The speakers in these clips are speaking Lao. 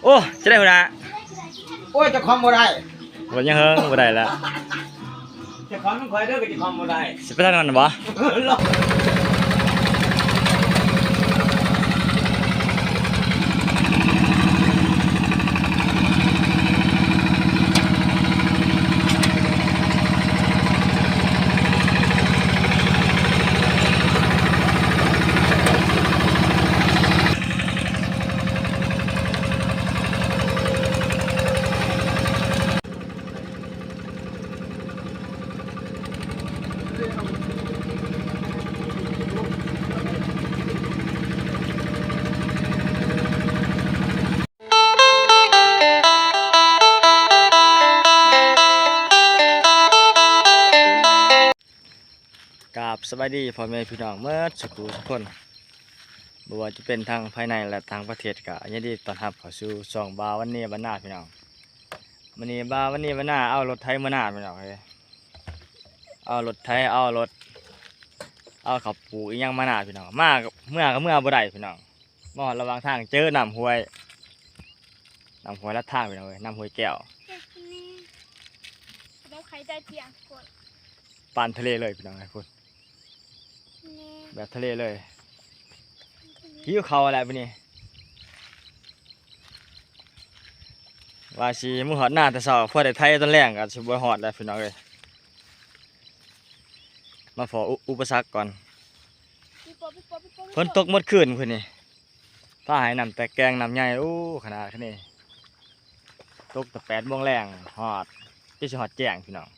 ໂອ້ ຈະໄດ້ຫົວໜ້າ. ໂອ້ຍ ຈະຄອມບໍ່ໄດ້ ບໍ່ ຍັງເຫິງບໍ່ໄດ້ລະ. ຈະຄອມນຳຂ້ອຍເດີ ກໍຈະຄອມບໍ່ໄດ້. ຊິໄປທາງນັ້ນບໍ່? ກາບສະບາຍດີພໍ່ແມ່ພີ່ນ້ອງເໝິດສູ່ຜູ້ສູ່ຄົນ, ບໍ່ວ່າຈະເປັນທັງພາຍໃນ ແລະ ຕ່າງປະເທດ ກໍຍິນດີຕ້ອນຮັບເຂົ້າສູ່ຊ່ອງບ່າວວັນນີບ້ານນາພີ່ນ້ອງ. ມື້ນີ້ບ່າວວັນນີບ້ານນາເອົາລົດໄຖມານາພີ່ນ້ອງເອີຍ, ເອົາລົດໄຖ ເອົາລົດ ເອົາເຂົ້າປູກອີ່ຫຍັງມານາພີ່ນ້ອງ. ມາ ເມືອກໍເມືອບໍ່ໄດ້ພີ່ນ້ອງ, ມາຮອດລະຫວ່າງທາງເຈີນ້ຳຫ້ວຍ ນ້ຳຫ້ວຍລັດທາງພີ່ນ້ອງເອີຍ, ນ້ຳຫ້ວຍແກ້ວ. ປານທະເລເລີຍພີ່ນ້ອງເອີຍ, ພຸ້ນ ແບບທະເລເລີຍ. ຫິວເຂົ້າແຫຼະມື້ນີ້, ວ່າຊິມື້ຮອດນາແຕ່ເຊົ້າ ພໍໄດ້ໄຖຕອນແລງກໍຊິບໍ່ຮອດແລ້ວພີ່ນ້ອງເອີຍ. ມາພໍອຸ ອຸປະສັກກ່ອນ. ຝົນຕົກໝົດຄືນຄືນນີ້, ພາໃຫ້ນ້ຳແຕກແກງນ້ຳໃຫຍ່. ໂອ້ ຂະໜາດນີ້ ຕົກແຕ່ແປດໂມງແລງ ຮອດ ຈະຊິຮອດແຈ້ງພີ່ນ້ອງ.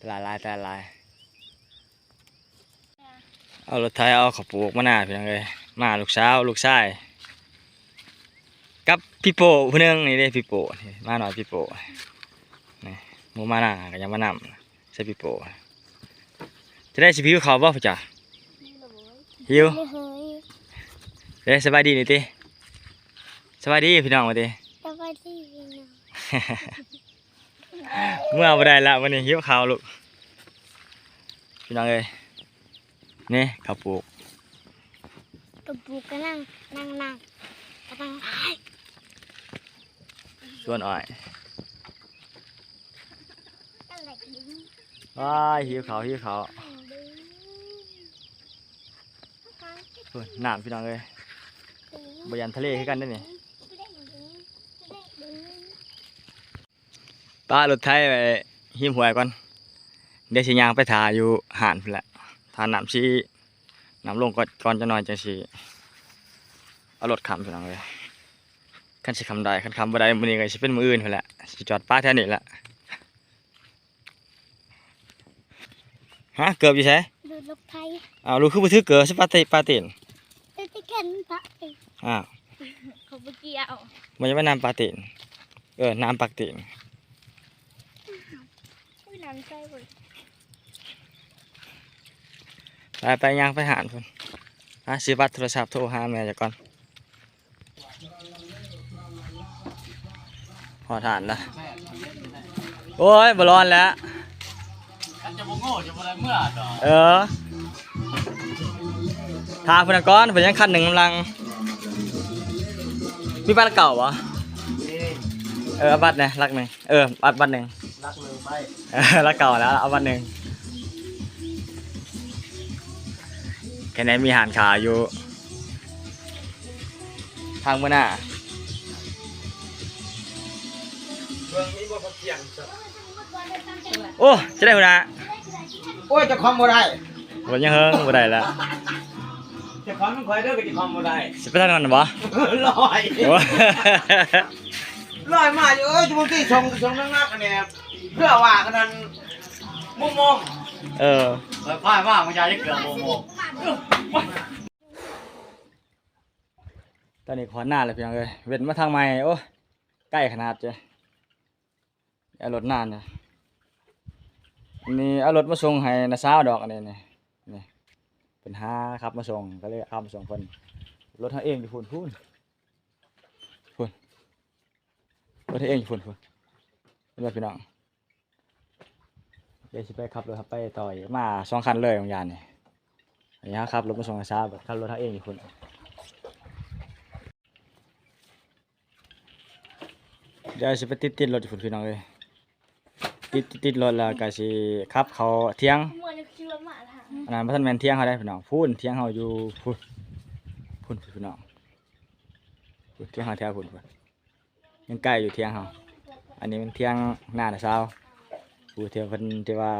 ຫຼາຍໆ ຫຼາຍໆ. ເອົາລົດໄຖເອົາເຂົ້າປູກມານາພີ່ນ້ອງເອີຍ, ມາລູກສາວລູກຊາຍ ກັບພີ່ໂປ້ຜູ້ໜຶ່ງ. ນີ້ເດ້ພີ່ໂປ້ ນີ້ໝານ້ອຍພີ່ໂປ້ ນີ້ ໝູ່ມານາກໍຍັງມານຳ ໃສ່ປີໂປ້. ຈະໄດ້ຊິຫິວເຂົ້າບໍ່ພະເຈົ້າ? ຫິວ. ເດ້ ສະບາຍດີນີ້ຕິ? ສະບາຍດີພີ່ນ້ອງວ່າຕິ? ສະບາຍດີພີ່ນ້ອງ. ເມື່ອບໍ່ໄດ້ລະມື້ນີ້ ຫິວເຂົ້າລູກ ພີ່ນ້ອງເອີຍ. ນີ້ເຂົ້າປູກ ເຂົ້າປູກກຳລັງນັ່ງໆ ກຳລັງ ສວນອ້ອຍ. ວ້າຍ ຫິວເຂົ້າ ຫິວເຂົ້າ. ພຸ້ນ ນ້ຳພີ່ນ້ອງເອີຍ, ບໍ່ຢ້ານທະເລຄືກັນເດ້ນີ້. ປະລົດໄຖໄວ້ຮິມຫ້ວຍກ່ອນ, ດຽວຊິຍ່າງໄປຖ້າຢູ່ຮ້ານພຸ້ນແຫຼະ, ຖ້ານ້ຳຊິ ນ້ຳລົງກ່ອນ ກ່ອນຈັກໜ່ອຍຈັ່ງຊິເອົາລົດຂ້າມພີ່ນ້ອງເອີຍ. ຄັນຊິຂ້າມໄດ້ ຄັນຂ້າມບໍ່ໄດ້ມື້ນີ້ກໍຊິເປັນມື້ອື່ນພຸ້ນແຫຼະ, ຊິຈອດປະແຖວນີ້ແຫຼະ. ຮະ ເກີບຢູ່ໃສ? ດູດລົດໄຖ. ອ້າວ ລູກຄືບໍ່ຖືເກີບ ຊິປະຕີ ປະຕີນ. ເອີ ຕິແກ່ນປະຕີນ. ອ້າວ ເຂົາບໍ່ກ່ຽວ. ບໍ່ຢາກໄປນ້ຳປະຕີນ. ເອີ ນ້ຳປາກຕີນ. ອຸ້ຍ ນ້ຳໃສເວີຍ. ໄປ ໄປ ຍ່າງໄປຮ້ານພຸ້ນ. ຫາຊື້ບັດໂທລະສັບ ໂທຫາແມ່ເຈົ້າກ່ອນ. ຮອດຮ້ານລະ. ໂອ້ຍ ບໍ່ຮ້ອນແລ້ວ. ຄັນຈະບໍ່ໂງ່ຈະບໍ່ໄດ້ເມືອດອກ. ເອີ ຖ້າເພິ່ນກ່ອນ ເພິ່ນຍັງຄັນໜຶ່ງກຳລັງ. ມີບັດເກົ່າບໍ່? ເອີ ເອົາບັດແດ່ ຫຼັກໜຶ່ງ. ເອີ ບັດ ບັດໜຶ່ງ. ຫຼັກໜຶ່ງໄປ. ເອີ ຫຼັກເກົ່າແລ້ວ ເອົາບັດໜຶ່ງ. ແຄ່ນີ້ມີຮ້ານຂາຍຢູ່ ທາງເມືອໜ້າ. ໂອ້ ຈະໄດ້ຫົວໜ້າ. ໂອ້ຍ ຈະຄອມບໍ່ໄດ້ ບໍ່ ຍັງເຫິງບໍ່ໄດ້ລະ. ຈະຄອມນຳຂ້ອຍເດີ ກໍຈະຄອມບໍ່ໄດ້. ຊິໄປທາງນັ້ນບໍ່? ລອຍ ໂອ້ ລອຍມາຢູ່. ເອີຍ ຈຸມັນຕີສອງ ສອງໜັກໆ ອັນນີ້ ເພື່ອວ່າກັນນັ້ນ ໂມງໆ. ເອີ ຂ້ອຍພາມາ ມັນຢາກເກືອບໂມງໆ. ຕອນນີ້ຮອດນາແລ້ວພີ່ນ້ອງເອີຍ, ເວັ້ນມາທາງໃໝ່. ໂອ້ ໃກ້ຂະໜາດເຈ້. ເອົາລົດນານະ ອັນນີ້ເອົາລົດມາສົ່ງໃຫ້ນ້າສາວດອກ. ອັນນີ້ນີ້ ນີ້ ເພິ່ນຫາຂັບມາສົ່ງ ກໍເລີຍເອົາມາສົ່ງເພິ່ນ. ລົດເຮົາເອງຢູ່ພຸ້ນ ພຸ້ນ ພຸ້ນ ລົດເຮົາເອງຢູ່ພຸ້ນ ພຸ້ນ ເຫັນບໍ່ພີ່ນ້ອງ? ດຽວຊິໄປຂັບລົດເຮົາໄປຕໍ່ອີກ ມາສອງຄັນເລີຍບາງຢ່າງນີ້. ອັນນີ້ເຮົາຂັບລົດມາສົ່ງໃຫ້ສາວ ຂັບລົດເຮົາເອງຢູ່ພຸ້ນ. ດຽວຊິໄປຕິດໆລົດຢູ່ພຸ້ນພີ່ນ້ອງເອີຍ. ຕິດ ຕິດລົດແລ້ວກໍຊິຂັບເຂົ້າຖຽງ. ອັນນັ້ນບໍ່ທັນແມ່ນຖຽງເຮົາເດ້ພີ່ນ້ອງ, ພຸ້ນຖຽງເຮົາຢູ່ພຸ້ນ ພຸ້ນພີ່ນ້ອງ, ພຸ້ນຖຽງເຮົາແຖວພຸ້ນ ຍັງໄກຢູ່ຖຽງເຮົາ. ອັນນີ້ມັນຖຽງໜ້ານະສາວ ຜູ້ທີ່ເພິ່ນທີ່ວ່າ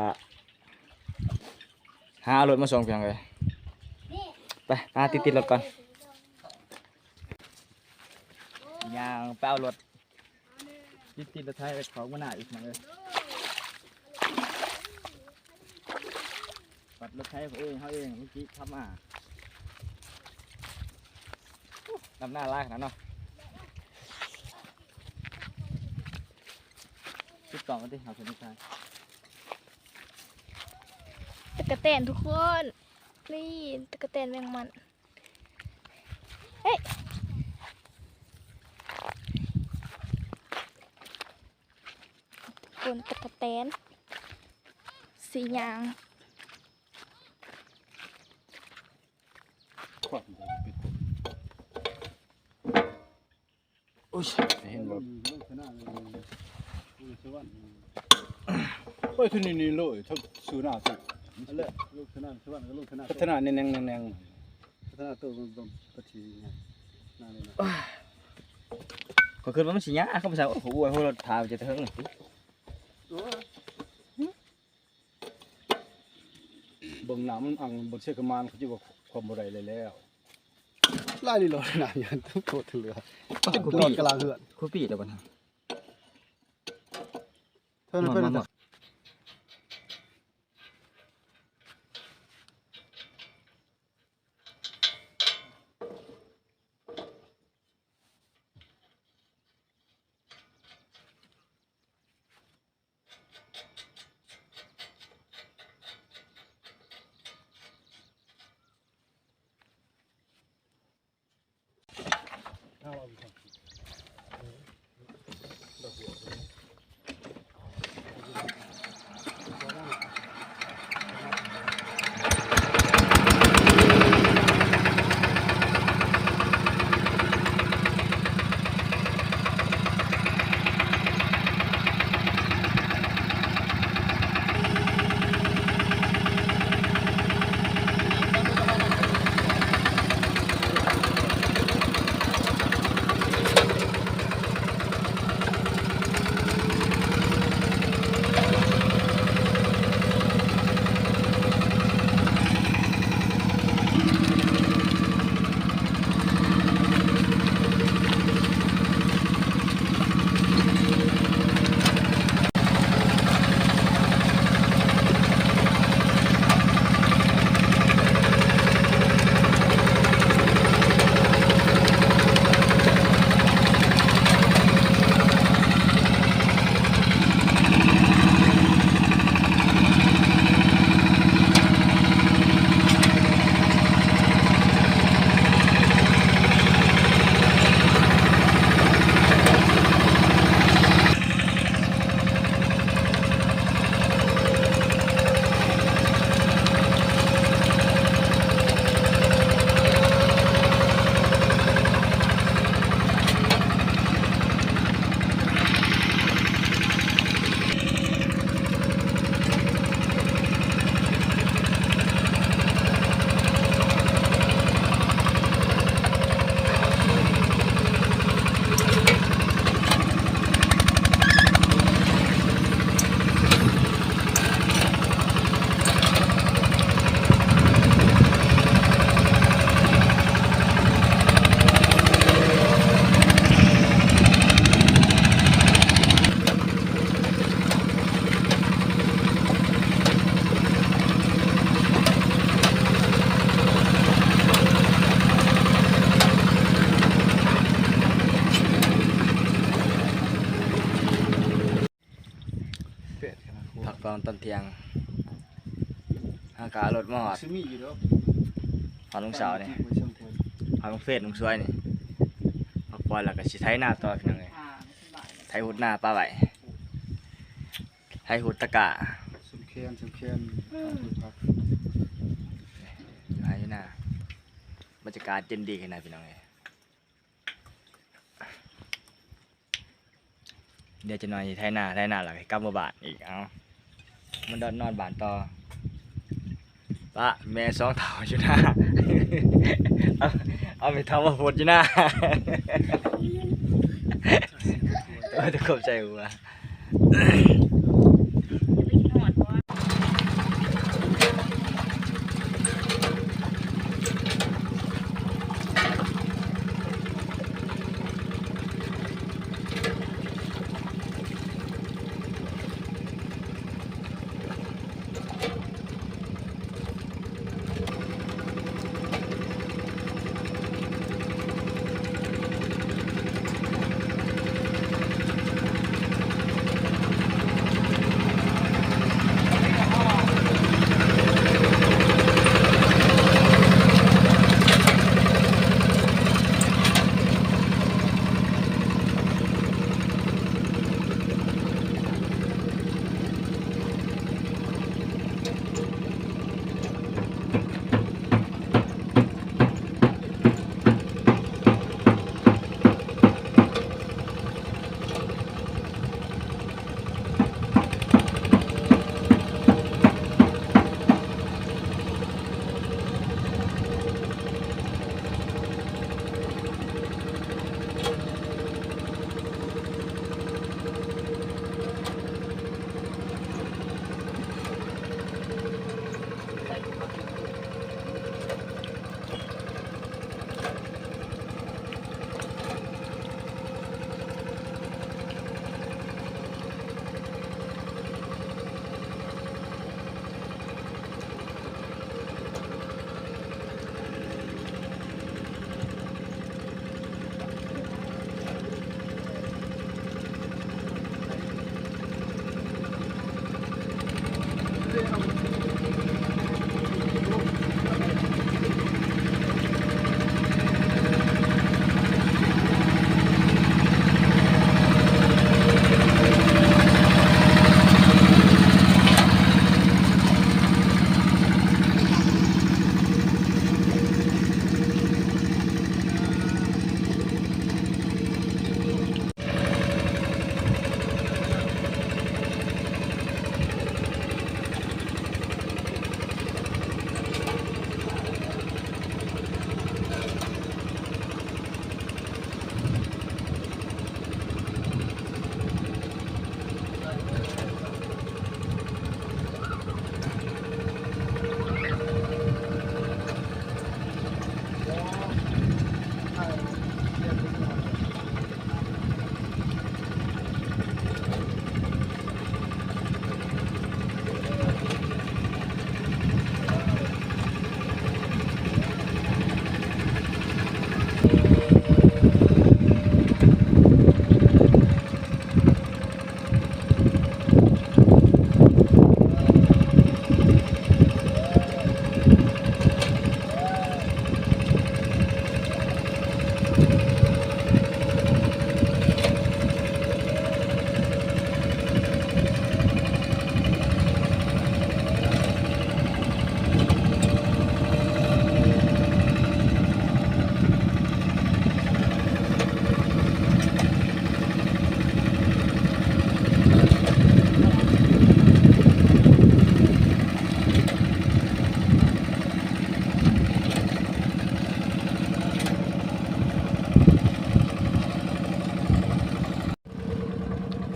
ຫາເອົາລົດມາສົ່ງພີ່ນ້ອງເອີຍ. ໄປ ຫາຕິດໆລົດກ່ອນ ຍ່າງໄປເອົາລົດ. ຕິດ ຕິດລົດໄຖເຂົ້າມາໜ້າອີກ ພີ່ນ້ອງເອີຍ. ປັດລົດໄຖເຂົາເອງ ເຮົາເອງ ເມື່ອກີ້ຂັບມາ. ໂອ້ ດຳໜ້າຫຼາຍຂະໜາດເນາະ. ຕິດກ້ອງກັນຕິ ຫາຄົນໄທ. ຕະກະແຕນທຸກຄົນ ນີ້ຕະກະແຕນແມງມັນ. ເອີຍ ຄົນຕະກະແຕນ ຊິຍ່າງ. ໂອ້ຍ ເຫັນບໍ່? ໂອ້ຍ ເທົ່ານີ້ນີ້ເລີຍ ເທົ່າຊື່ໜ້າຕູ້ ອັນແລະ ລູກເທົ່ານັ້ນ ສະຫວັນກໍລູກເທົ່ານັ້ນ ພັດທະນາແໜ່ງໆ ພັດທະນາໂຕມັນ ມັນປະທີນະ ໜ້ານີ້ນະ. ໂອ້ຍ ຂ້ອຍຄິດວ່າມັນຊິຍາກ ເຂົາບໍ່ໃສ່ ໂອ້ຍ ໂອ້ຍ ລົດພາໄປຈະເຖິງ. ໂອ້ຍ ເບິ່ງໜ້າມັນອັງ ເບິ່ງເຊກະມານ ເຂົາຊິວ່າຄວາມບໍ່ໄດ້ແລ້ວ. ຫຼາຍລີໂລນະ ໂຄດເຫຼືອ ຈະກູປີດກະລາເຮືອນ ກູປີດແລ້ວບໍ່ນະ ເທົ່ານັ້ນເພິ່ນ. ແປດຂະໜາດ ພັກຜ່ອນຕອນທ່ຽງ ຫາກະເອົາລົດມາຮອດ ຊິມີຢູ່ດອກ ຮອດໂມງເຊົ້ານີ້ ຮອດເຟດ ໂມງສວຍນີ້ ພັກຜ່ອນແລ້ວກະຊິໄຖນາຕໍ່ ພີ່ນ້ອງເອີຍ. ໄຖຮຸດນາປະໄວ້ ໄຖຮຸດຕະກ້າ ສຳແຄນ ສຳແຄນ ຢູ່ໄຮ່ຢູ່ນາ ບັນຍາກາດເຢັນດີຂະໜາດ ພີ່ນ້ອງເອີຍ. ດຽວຈັກໜ່ອຍຊິໄຖນາ ໄຖນາແລ້ວກໍກັບມາບ້ານອີກ. ເອົາ ມັນນອນ ນອນບ້ານຕໍ່. ປະແມ່ສອງເຖົ້າຢູ່ນາ ເອົາ ເອົາແມ່ເຖົ້າມາໂພດຢູ່ນາ ໂອ້ຍ ຕະຄົບໃສ່ຫົວ.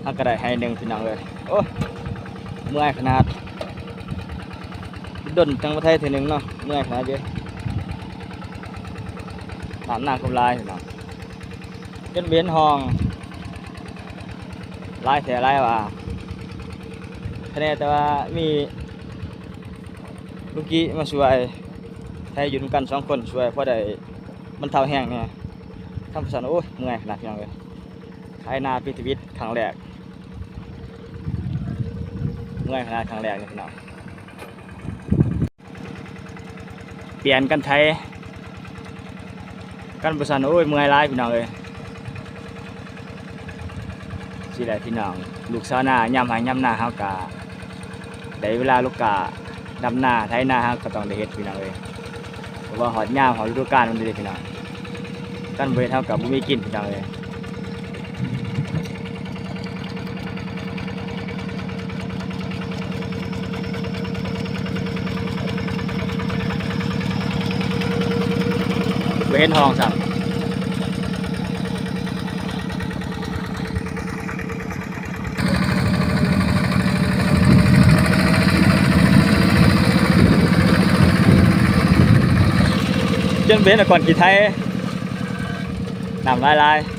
หากะได้ไฮ่หนึ่งพี่น้องเอ้ย โอ้ เมื่อยขนาด ดนจั่งมาไถเทื่อหนึ่งเนาะ เมื่อยขนาดเด้ น้ำหนักกำลายพี่น้อง จนเบนห้อง หลายแท้หลายว่า คะแนนแต่ว่ามีลุงกี้มาช่วย ไถอยู่นำกันสองคน ช่วยพอได้บรรเทาแฮงแหน่ คันบ่ซั้น โอ้ย เมื่อยขนาดพี่น้องเอ้ย ไถนาเป็นชีวิตครั้งแรก เมื่อยขนาดครั้งแรกเลยพี่น้อง เปลี่ยนกันไถ คันบ่ซั้น โอ้ย เมื่อยหลายพี่น้องเอ้ย สิได้พี่น้อง ลูกชาวนายามไฮ่ยามนาเฮากะ ได้เวลาลูกกะดำนาไถนาเฮาก็ต้องได้เฮ็ดพี่น้องเอ้ย เพราะว่าฮอดยามฮอดฤดูกาลมันเด้พี่น้อง คันบ่เฮ็ดเฮากะบ่มีกินพี่น้องเอ้ย ເຫັນຫ້ອງຊ້ຳ ຈົນບໍ່ເຫັນແລ້ວ ກ້ອນຂີ້ໄຖ ນ້ຳຫຼາຍໆ.